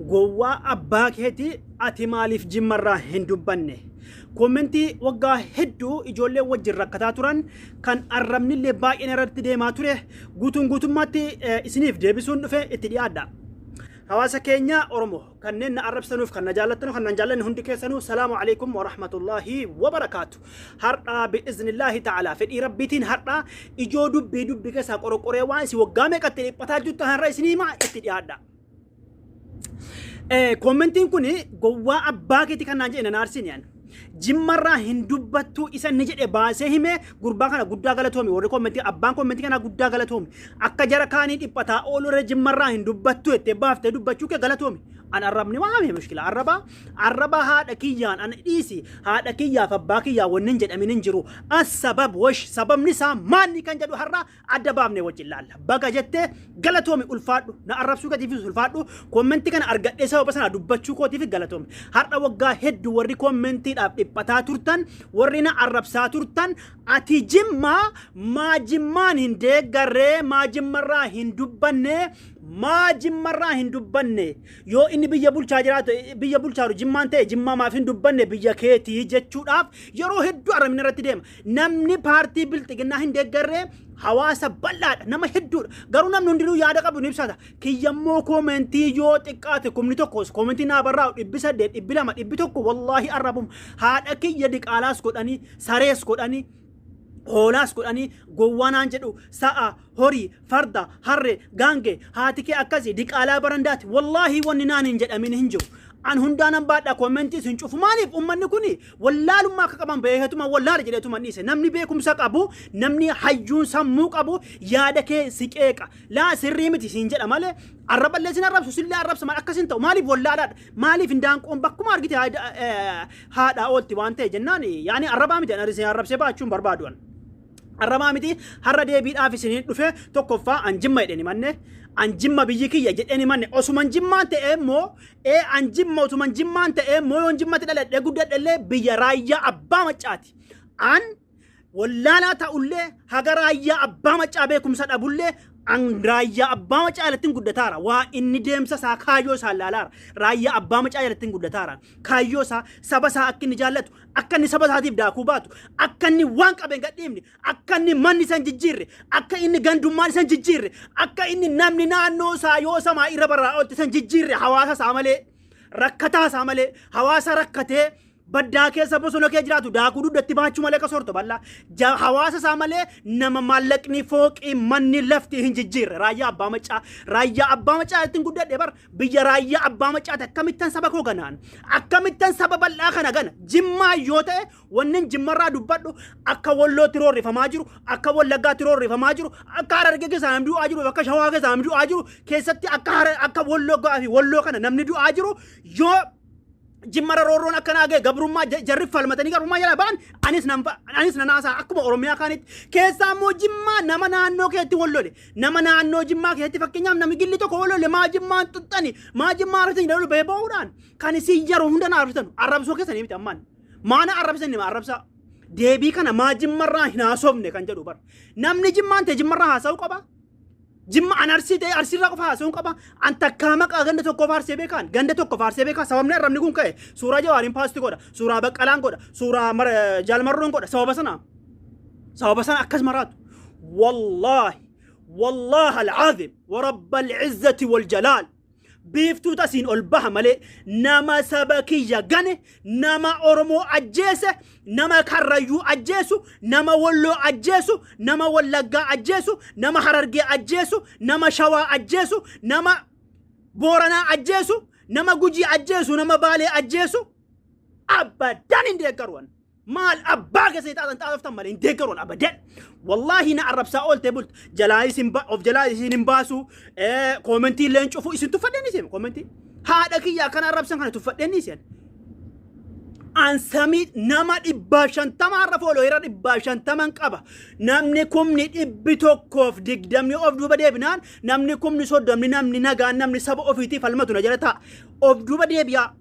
Gowwaa abbaa keeti, ati maaliif Jimmarraa hin dubbanne? Commentii waggaa hedduu ijoolleen wajjin rakkataa turan, kan arrabnillee baay'een irratti deemaa ture, guutuun guutummaatti isiniif deebisuun dhufe. Itti dhiyaadha. Hawaasa keenya Oromoo kanneen na arrabsanuuf, kan na jaallattanu, kan na hin jaallanne, hundi keessanuu salaamu alaikum wa rahmatullahi wa barakaatu. Har'aa bi'iznillaahi ta'ala, fedhii Rabbiitiin, har'aa ijoo dubbii dubbii keessaa qoroqoree waan isin waggaa meeqatti dhiphataa jirtan har'a isinii himaa, itti dhiyaadha. Commentiin kun gowwaa abbaa keetii kan naan jedhe nan aarsin yaan. Jimmarraa hin dubbattuu isa inni jedhe baasee himee. Gurbaa kana guddaa galatoomi, warri commentii, abbaan commentii kanaa guddaa galatoomi. Akka jara kaanii dhiphataa oolu irra Jimmarraa hin dubbattu jettee baaftee dubbachuu kee galatoomi. An arrabni waa mee mushkila arrabaa arrabaa haadha kiyyaan an dhiisi, haadha kiyyaaf abbaa kiyyaa wanni hin jedhamin hin jiru. As sabab wash sababni isaa maanni kan jedhu har'a adda baafne wajjin laalla. Baga jettee, galatoomi, ulfaadhu. Na arrabsuu keetiifis ulfaadhu. Commentii kana argadhee sababa sana dubbachuu kootiif galatoomi. Har'a waggaa hedduu warri commentiidhaaf dhiphataa turtan, warri na arrabsaa turtan, ati Jimmaa maa Jimmaan hin deeggarree, maa Jimmarraa hin dubbanne, maa Jimmarraa hin dubbanne, yoo inni biyya bulchaa jiraatu, biyya bulchaaru Jimmaan ta'e, Jimmaa maaf hin dubbanne, biyya keetii jechuudhaaf yeroo hedduu arrabni irratti deema. Namni paartii Bilxiginnaa hin deeggarree hawaasa bal'aadha, nama hedduudha. Garuu namni hundinuu yaada qabu ni ibsata. Kiyyammoo commentii yoo xiqqaate 10,000 commentii naa barraa'u, 800, 200, 100, wallaahi arrabum. Haadha kiyya diqaalaas godhanii, sarees godhanii, hoolaas godhanii, gowwaa naan jedhu, sa'a, horii, farda, harre, gaange, haati kee akkasii, diqaalaa barandaati. Wallaahi wanni naan hin jedhamin hin jiru. An hundaa nan baadha, commentii hin cufu. Maaliif? Ummanni kun wallaalummaa akka qaban beeketuma wallaala jedheetuma dhiise. Namni beekumsa qabu, namni hayyuun sammuu qabu yaada kee si qeeqa. Laa, sirrii miti siin jedha malee arraballee sin arrabsu, sillee arrabsa maal akkas hin ta'u. Maaliif? Wallaalaadha. Maaliif? Hindaanqoon bakkuma argite haadhaa oolti waan ta'e jennaan yaani arrabaa miti, ani isin arrabsee baachuun barbaadu an. Arrabaa miti, har'a deebiidhaaf isiniin dhufe. Tokkoffaa, an Jimma jedheen himanne, an Jimma biyyi kiyya jedheen himanne. Osuman Jimmaan ta'e immoo an Jimma, osuman Jimmaan ta'e immoo, yoon Jimmatti dhaladhee guddadhellee biyya Raayyaa Abbaa Maccaati. An wallaalaa ta'ullee, haga Raayyaa Abbaa Maccaa beekumsa dhabullee, an Raayyaa Abbaa Maccaa jalatti guddataara. Waa inni deemsa isaa, kaayyoo isaa laalaara. Raayyaa Abbaa Maccaa jalatti guddataara. Kaayyoo isaa, saba isaa akka inni jaallatu, akka inni saba isaatiif daakuu baatu, akka inni waan qabe hin gadhiifne, akka inni manni isa hin jijjiirre, akka inni gandummaan isa hin jijjiirre, akka inni namni naannoo isaa yoo samaa irra barraa oolte isa hin jijjiirre, hawaasa isaa malee, rakkataa isaa malee, hawaasa rakkatee baddaa keessa bosona kee jiraatu daakuu dugdatti baachuu malee, akka soorto bal'aa hawaasa isaa malee, nama maallaqni, fooqii, manni, lafti hin jijjiirre Raayyaa Abbaa Maccaa. Raayyaa Abbaa Maccaa ittiin guddadhe bar. Biyya Raayyaa Abbaa Maccaati akkamittan saba koo ganaan, akkamittan saba bal'aa kana gana? Jimmaa yoo ta'e, wannin Jimmarraa dubbadhu akka Wallootti roorrifamaa jiru, akka Wallaggaatti roorrifamaa jiru, akka Harargee keessaa namni du'aa jiru, akka Shawaa keessaa namni du'aa jiru keessatti, akka akka Walloo fi Walloo kana namni du'aa jiru, yoo Jimmara roorroon akkanaa ga'e, gabrummaa jarri falmatanii gabrummaa jala ba'an, anis nan haasa'a akkuma Oromiyaa kaanitti. Keessaa immoo Jimmaa nama naannoo keetti wal lole, nama naannoo Jimmaa keessatti, fakkeenyaaf namni gilli tokko wal lole, maa Jimmaan xuxxani, maa Jimmaa arrabsan jedhu bahee ba'uudhaan kan isin yeroo hunda na arrabsanu arrabsoo keessanii miti ammaan. Maana arrabsan nima arrabsaa. Deebii kana maa Jimmarraa hin haasofne kan jedhu bar. Namni Jimmaan ta'e Jimmarraa haasa'uu qaba. Jimma an Arsii ta'e Arsiirraa qofa haasa'uun qaba. An takkaa maqaa ganda tokko faarsee beekaan, ganda tokko faarsee beekaa? Sababni arrabni kun ka'e suuraa Jawaariin post godha, suuraa Baqqalaan godha, suuraa Jaalmarroon godha. Sababa sana, sababa sana akkas maraatu. Wallaahi, wallaahi alcaazim wa rabba alcizzati wal jalaal, biiftuu tasiin ol baha malee nama saba kiyya gane, nama Oromoo ajjeese, nama Karrayyuu ajjeesu, nama Walloo ajjeesu, nama Wallaggaa ajjeesu, nama Harargee ajjeesu, nama Shawaa ajjeesu, nama Booranaa ajjeesu, nama Gujii ajjeesu, nama Baalee ajjeesu abadan hin deeggaru. Maal abbaa keessa taatan taatoftan malee hin deeggaru abadan. Wallaahi na arrabsaa oolte bultu jalaa isin of jalaa isin hin baasu, commentii illee hin cufu, isin tuffadheen isin commentii haadha kiyya akkana arrabsan kana tuffadheen isin. An samii nama 150 har'a follower 150n qaba. Namni 120,000 of duuba deebinaan, namni 30,000, namni nagaan, namni saba ofiitii falmatu na jala taa'a. Of duuba deebi'aa.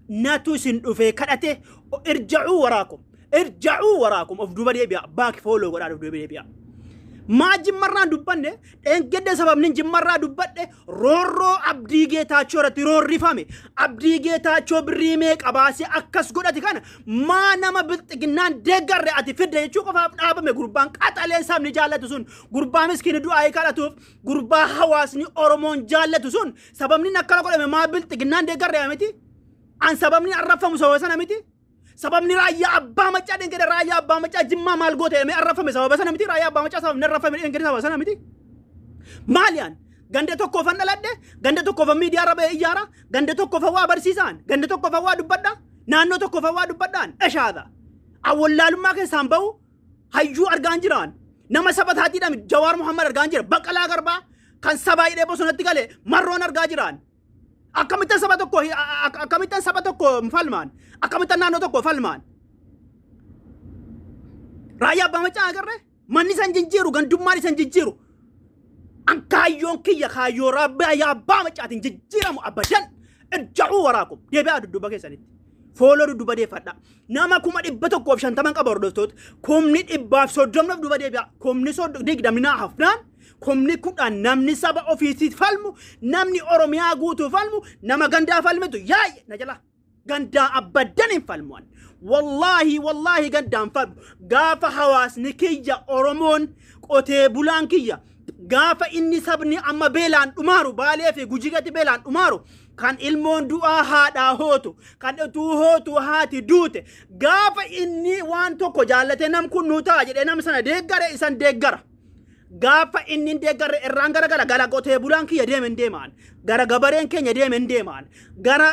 Natu isin dhufee kadhate, irja'uu waraakum. Irja'uu waraakum, of duuba deebi'aa. Back follow godhaa, of duuba deebi'aa. Maa Jimmarraan dubbanne? Dheengadda sababni Jimmarraa dubbadhe roorroo Abdii Geetaachoo irratti roorrifame. Abdii Geetaachoo birrii meeqa baasee akkas godhate kana maa nama bilxiginnaan deeggarre ati fidde jechuu qofaaf dhaabame. Gurbaan qaxaleen sabni jaallatu sun, gurbaa miskiini du'aayii kadhatuuf, gurbaa hawaasni Oromoon jaallatu sun, sababni inni akkana godhame maa bilxiginnaan deeggarre miti? An sababni arrabfamu sababa sana miti? Sababni Raayyaa Abbaa Maccaa dhengede, Raayyaa Abbaa Maccaa Jimmaa maal goote jedhamee arrabfame sababa sana miti? Raayyaa Abbaa Maccaa sababni arrabfame dhengede sababa sana miti? Maali an? Ganda tokkoofan dhaladhe, ganda tokkoofan miidiyaa irra ba'ee iyyaara, ganda tokkoofan waa barsiisaan, ganda tokkoofan waa dubbadha, naannoo tokkoofan waa dubbadhaan, eshaadha. An wallaalummaa keessaan ba'u hayyuu argaan jiraan. Nama saba taatiidhaan Jawaar Muhammad argaan jira. Baqqalaa Garbaa kan sabaa hidhee bosonatti gale Marroon argaa jiraan. Akkamittan saba tokko, akkamittan saba tokko falmaan? Akkamittan naannoo tokko falmaan? Raayyaa Abbaa Maccaa agarre manni isan jijjiiru, gandummaan isan jijjiiru. An kaayyoon kiyya kaayyoo Raayyaa Abbaa Maccaatiin jijjiiramu abadan. Irja'uu waraakum, deebi'aa dudduuba keessanitti. Follow dudduuba deeffadha. Nama 150,000 qaba hordoftoota. 130,000 of duuba deebi'a. 20,000 naa hafnaan 10,000 namni saba ofiisiif falmu, namni Oromiyaa guutuu falmu, nama gandaa falmitu yaa'e na jala. Gandaa abbaddan hin falmu an. Wallaahi wallaahi gandaan falmu. Gaafa hawaasni kiyya Oromoon qotee bulaan kiyya gaafa inni sabni amma beelaan dhumaaru, Baalee fi Gujigatti beelaan dhumaaru, kan ilmoon du'aa haadhaa hootu, kan utuu hootu haati duute, gaafa inni waan tokko jaallatee nam kun nuu ta'a jedhee nam sana deeggare isan deeggara. Gaafa inni hin deeggarre irraan gara gara gara qotee bulaan kiyya deeme hin deemaan, gara gabareen keenya deeme hin deemaan, gara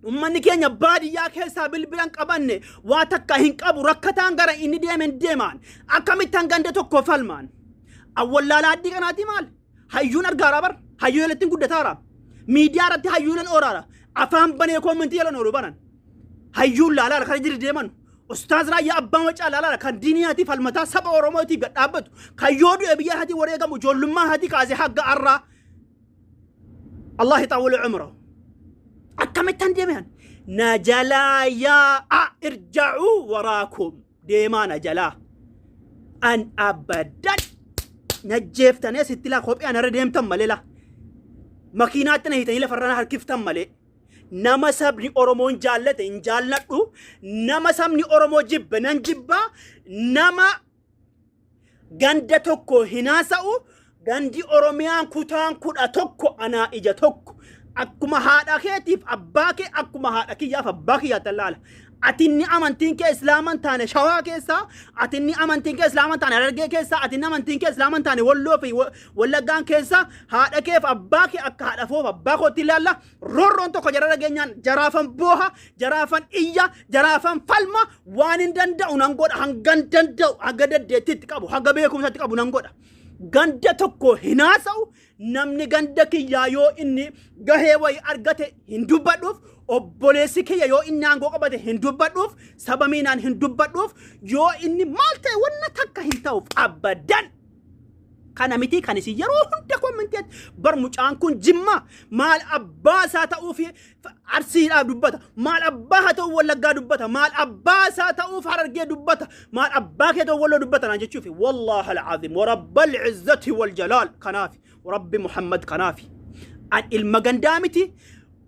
ummanni keenya baadiyyaa keessaa bilbilan qabanne waa takka hin qabu rakkataan gara inni deeme hin deemaan. Akkamittan ganda tokko falmaan? Awwallaala addii kanaati maal? Hayyuun argaaraa bar, hayyuu jalatti guddataara. Miidiyaa irratti hayyuuleen ooraara. Afaan banee comment jala oolu baran. Hayyuun laalaara kan jiri deeman. Ustaaz Raayyaa Abbaa Macaa laalaara kan diiniyaati falmataa saba Oromootiif gad dhaabbatu. Kan yoo du'e biyya isaatii wareegamu, ijoollummaa isaatii kaasee hagga har'aa. Allah ixaawwalu umrahu. Akkamittan deeman? Na jalaa yaa'a, irja'uu waraakum. Deemaa na jalaa. An abadan najjeeftanii asitti laa kophee anarra deemtan malee, laa. Makiinaatti na hiitanii lafarra na harkiftan malee. Nama sabni Oromoon jaallate hin jaalladhu. Nama sabni Oromoo jibbe nan jibba. Nama ganda tokko hin haasa'u. Gandi Oromiyaan kutaan 11 anaa ija tokko. Akkuma haadha keetiif abbaa kee, akkuma haadha kiyyaaf abbaa kiyyaatti laala. Atinni amantiin kee Islaaman taane Shawaa keessaa, atinni amantiin kee Islaaman taane Harargee keessaa, atinni amantiin kee Islaaman taane Walloo fi Wallaggaan keessaa, haadha keef abbaa kee akka haadha foof abbaa kootti ilaalla. Roorroon tokko jara dhageenyaan jaraafan booha, jaraafan iyya, jaraafan falma, waan hin danda'u nan godha, hangan danda'u, hanga dandeettiitti qabu, hanga beekumsatti qabu nan godha. Ganda tokko hin haasa'u, namni ganda kiyyaa yoo inni gahee wayii argate hin dubbadhuuf, obboleessi kiyya yoo inni aangoo qabate hin dubbadhuuf, saba miinaan hin dubbadhuuf, yoo inni maal ta'e wanna takka hin ta'uuf abadan. Kana miti kan isin yeroo hunda commentiitti bar mucaan kun Jimma maal abbaa isaa ta'uuf Arsiidhaaf dubbata, maal abbaa haa ta'u Wallaggaa dubbata, maal abbaa isaa ta'uuf Harargee dubbata, maal abbaa kee ta'u Walloo dubbata naan jechuufi. Wallaahi alcaazim warabbal izzati wal jalaal, kanaafi Rabbi Muhammad kanaafi an ilma gandaa miti,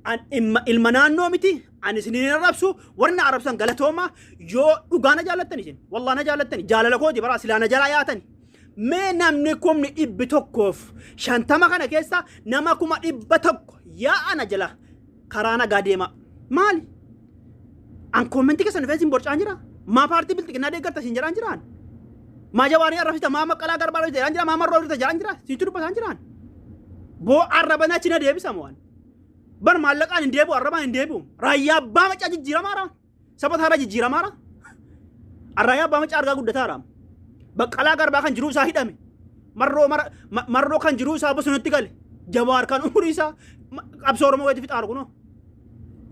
an ilma naannoo miti. An isiniin arrabsu, warri na arrabsan galatooma. Yoo dhugaa na jaallattan, isin wallah na jaallattani, jaalala kooti baraa silaa na jalaa yaatani. Mee namni 150,000 kana keessa nama 100,000 yaa'a na jala karaa nagaa deema. Maali? An comment keessan dhufee isin borcaan jira. Maa paartii bilxiginnaa deeggarta isin jedhaan jiraan. Maa Jawaarii arrabsita, maa Baqqalaa Garbaa arrabsita jedhaan jira, maa Marroo arrabsita jedhaan jira. Siintu dubbataan jiraan. Boo arrabanii achi na deebisa mo'an. Bar maallaqaan hin deebi'u, arrabaan hin deebi'u. Raayyaa Abbaa Macaa jijjiiramaara. Saba taaraa jijjiiramaara. Raayyaa Abbaa Macaa argaa guddataara. Baqqalaa Garbaa kan jiruu isaa hidhame. Marroo mara Marroo kan jiruu isaa bosonatti gale. Jawaar kan umurii isaa qabsoo Oromoo keessatti fixaaru kunoo.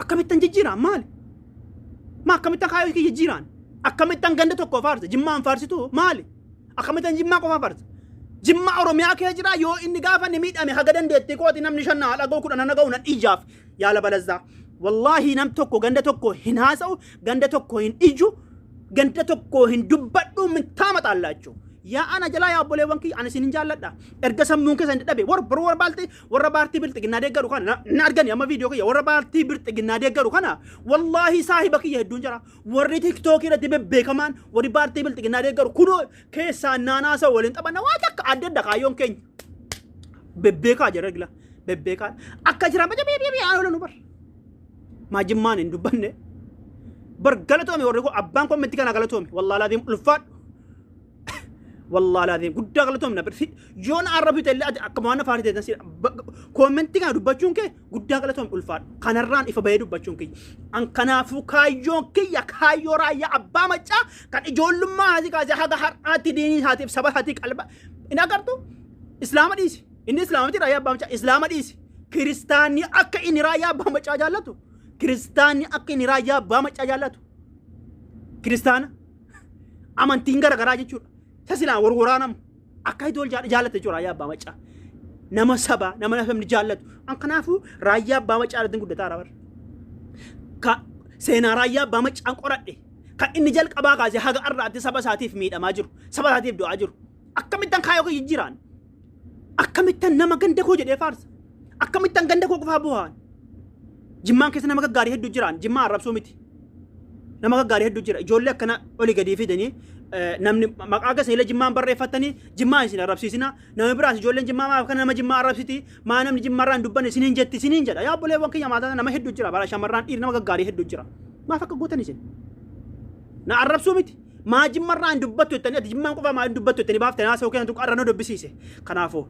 Akkamittan jijjiiraan maali? Maa akkamittan kaayyoo kiyya jijjiiraan? Akkamittan ganda tokko faarsa? Jimmaan faarsitu maali? Akkamittan Jimmaa qofaa faarsa? Jimma Oromiyaa kee jira, yoo inni gaafa inni miidhame haga dandeettii kooti namni shan na dhaga'u, 10 na dhaga'u nan iyyaaf yaala balazzaa. Wallaahi nam tokko ganda tokko hin haasa'u, ganda tokko hin iyyu, ganda tokko hin dubbadhu, mintaa maxaallaachu. Yaa ana jalaa yaa obboleewwan kiyya, ani isin jaalladha. Erga sammuun keessan dadhabe warra baaltii warra paartii bilxiginnaa deeggaru kana na argani amma viidiyoo kiyya warra paartii bilxiginnaa deeggaru kana wallaahi saahiba kiyya hedduun jira. Warri TikTokii irratti bebbeekamaan warri paartii bilxiginnaa deeggaru kunoo keessaan naanaasa waliin taphanna waan takka adda adda kaayyoon keenya. Bebbeekaa jira gila bebbeekaa akka jiran baja biyya biyya biyya nu bar. Maajimmaan hin dubbanne. Bar galatoome warri koo abbaan commentii kana galatoome wallaahi laaziim ulfaadhu. Wallaahi laaziim guddaa galatoome na birsi yoo na arrabsite illee ati akkuma waan na faarsite tan si commentii kana dubbachuun kee guddaa galatoome ulfaadhu. Kanarraan ifa bahee dubbachuun kiyya. An kanaafuu kaayyoon kiyya kaayyoo Raayyaa Abbaa Maccaa kan ijoollummaa haati kaasee haga har'aatti diinii isaatiif saba isaatii qalba hin agartu. Islaama dhiisi. Inni islaama miti Raayyaa Abbaa Maccaa islaama dhiisi. Kiristaanni akka inni Raayyaa Abbaa Maccaa jaallatu. Kiristaanni akka inni Raayyaa Abbaa Maccaa jaallatu. Kiristaana amantiin garaagaraa jechuudha. Isa silaan warwaraanamu akka itti wal jaallate jechuudha Raayyaa Abbaa Maccaa. Nama saba nama namni jaallatu. An kanaafuu Raayyaa Abbaa Maccaa irratti guddataa jira. Ka seenaa Raayyaa Abbaa Maccaan qoradhe kan inni jalqabaa kaasee haga har'aatti saba isaatiif miidhamaa jiru, saba isaatiif du'aa jiru. Akkamittan kaayyoo kiyya jijjiiraan? Akkamittan nama ganda koo jedhee faarsa? Akkamittan ganda koo qofaa bu'aan? Jimmaan keessa nama gaggaarii hedduu jiraan. Jimmaa arrabsuu miti. Nama gaggaarii hedduu jira. Ijoollee akkana olii gadii fidanii namni maqaa keessa illee Jimmaan barreeffattanii Jimmaa isin arrabsiisina. Namni biraas ijoolleen Jimmaa maaf kana nama Jimmaa arrabsiti? Maa namni Jimmaarraa hin dubbanne isiniin jetti isiniin jedha. Yaa obboleewwan kiyya maataa nama hedduu jira. Bara shamarraan dhiir nama gaggaarii hedduu jira. Maaf akka gootan isin? Na arrabsuu miti. Maa Jimmarraa hin dubbattu jettanii ati Jimmaan qofa maa hin dubbattu jettanii baaftanii haasa'uu keessan tuqaa irra na dubbisiise. Kanaafuu